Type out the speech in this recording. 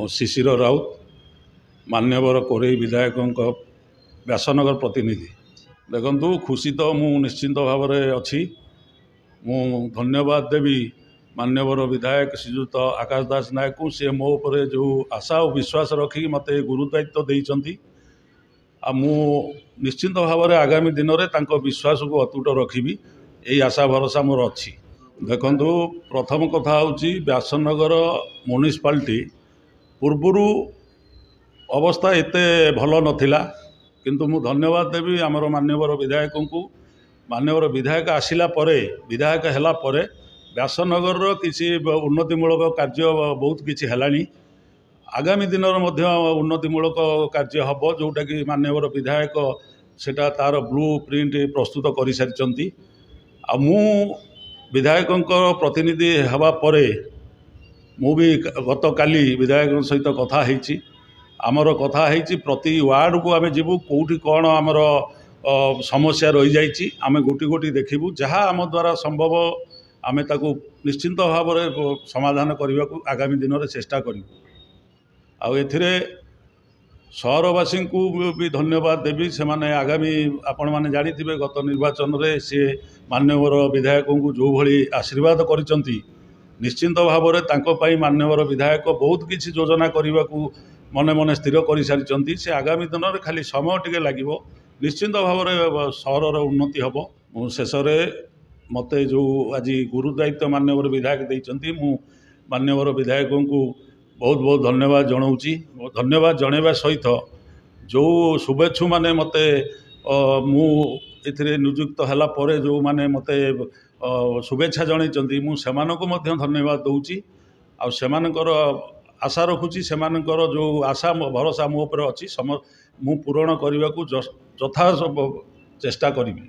ମୁଁ ଶିଶିର ରାଉତ, ମାନ୍ୟବର କୋରେଇ ବିଧାୟକଙ୍କ ବ୍ୟାସନଗର ପ୍ରତିନିଧି। ଦେଖନ୍ତୁ, ଖୁସି ତ ମୁଁ ନିଶ୍ଚିନ୍ତ ଭାବରେ ଅଛି। ମୁଁ ଧନ୍ୟବାଦ ଦେବି ମାନ୍ୟବର ବିଧାୟକ ଶ୍ରୀଯୁକ୍ତ ଆକାଶ ଦାସ ନାୟକଙ୍କୁ। ସିଏ ମୋ ଉପରେ ଯେଉଁ ଆଶା ଓ ବିଶ୍ୱାସ ରଖିକି ମୋତେ ଗୁରୁ ଦାୟିତ୍ୱ ଦେଇଛନ୍ତି, ଆଉ ମୁଁ ନିଶ୍ଚିନ୍ତ ଭାବରେ ଆଗାମୀ ଦିନରେ ତାଙ୍କ ବିଶ୍ୱାସକୁ ଅତୁଟ ରଖିବି, ଏଇ ଆଶା ଭରସା ମୋର ଅଛି। ଦେଖନ୍ତୁ, ପ୍ରଥମ କଥା ହେଉଛି ବ୍ୟାସନଗର ମ୍ୟୁନିସିପାଲିଟି ପୂର୍ବରୁ ଅବସ୍ଥା ଏତେ ଭଲ ନଥିଲା, କିନ୍ତୁ ମୁଁ ଧନ୍ୟବାଦ ଦେବି ଆମର ମାନ୍ୟବର ବିଧାୟକଙ୍କୁ। ମାନ୍ୟବର ବିଧାୟକ ଆସିଲା ପରେ, ବିଧାୟକ ହେଲା ପରେ ବ୍ୟାସନଗରର କିଛି ଉନ୍ନତିମୂଳକ କାର୍ଯ୍ୟ ବହୁତ କିଛି ହେଲାଣି। ଆଗାମୀ ଦିନରେ ମଧ୍ୟ ଉନ୍ନତିମୂଳକ କାର୍ଯ୍ୟ ହେବ, ଯେଉଁଟାକି ମାନ୍ୟବର ବିଧାୟକ ସେଇଟା ତା'ର ବ୍ଲୁ ପ୍ରିଣ୍ଟ ପ୍ରସ୍ତୁତ କରିସାରିଛନ୍ତି। ଆଉ ମୁଁ ବିଧାୟକଙ୍କ ପ୍ରତିନିଧି ହେବା ପରେ ମୁଁ ବି ଗତକାଲି ବିଧାୟକଙ୍କ ସହିତ କଥା ହେଇଛି। ଆମର କଥା ହେଇଛି, ପ୍ରତି ୱାର୍ଡ଼କୁ ଆମେ ଯିବୁ, କେଉଁଠି କ'ଣ ଆମର ସମସ୍ୟା ରହିଯାଇଛି ଆମେ ଗୋଟି ଗୋଟି ଦେଖିବୁ। ଯାହା ଆମ ଦ୍ୱାରା ସମ୍ଭବ ଆମେ ତାକୁ ନିଶ୍ଚିନ୍ତ ଭାବରେ ସମାଧାନ କରିବାକୁ ଆଗାମୀ ଦିନରେ ଚେଷ୍ଟା କରିବୁ। ଆଉ ଏଥିରେ ସହରବାସୀଙ୍କୁ ବି ଧନ୍ୟବାଦ ଦେବି। ସେମାନେ ଆଗାମୀ, ଆପଣମାନେ ଜାଣିଥିବେ, ଗତ ନିର୍ବାଚନରେ ସିଏ ମାନ୍ୟବର ବିଧାୟକଙ୍କୁ ଯେଉଁଭଳି ଆଶୀର୍ବାଦ କରିଛନ୍ତି, ନିଶ୍ଚିନ୍ତ ଭାବରେ ତାଙ୍କ ପାଇଁ ମାନ୍ୟବର ବିଧାୟକ ବହୁତ କିଛି ଯୋଜନା କରିବାକୁ ମନେ ମନେ ସ୍ଥିର କରିସାରିଛନ୍ତି। ସେ ଆଗାମୀ ଦିନରେ, ଖାଲି ସମୟ ଟିକେ ଲାଗିବ, ନିଶ୍ଚିନ୍ତ ଭାବରେ ସହରର ଉନ୍ନତି ହେବ। ମୁଁ ଶେଷରେ ମୋତେ ଯେଉଁ ଆଜି ଗୁରୁ ଦାୟିତ୍ୱ ମାନ୍ୟବର ବିଧାୟକ ଦେଇଛନ୍ତି, ମୁଁ ମାନ୍ୟବର ବିଧାୟକଙ୍କୁ ବହୁତ ବହୁତ ଧନ୍ୟବାଦ ଜଣାଉଛି। ଧନ୍ୟବାଦ ଜଣାଇବା ସହିତ ଯେଉଁ ଶୁଭେଚ୍ଛୁମାନେ ମୋତେ ମୁଁ ଏଥିରେ ନିଯୁକ୍ତ ହେଲା ପରେ ଯେଉଁମାନେ ମୋତେ ଶୁଭେଚ୍ଛା ଜଣାଇଛନ୍ତି, ମୁଁ ସେମାନଙ୍କୁ ମଧ୍ୟ ଧନ୍ୟବାଦ ଦେଉଛି। ଆଉ ସେମାନଙ୍କର ଆଶା ରଖୁଛି, ସେମାନଙ୍କର ଯେଉଁ ଆଶା ଭରସା ମୋ ଉପରେ ଅଛି, ମୁଁ ପୂରଣ କରିବାକୁ ଯଥା ଚେଷ୍ଟା କରିବି।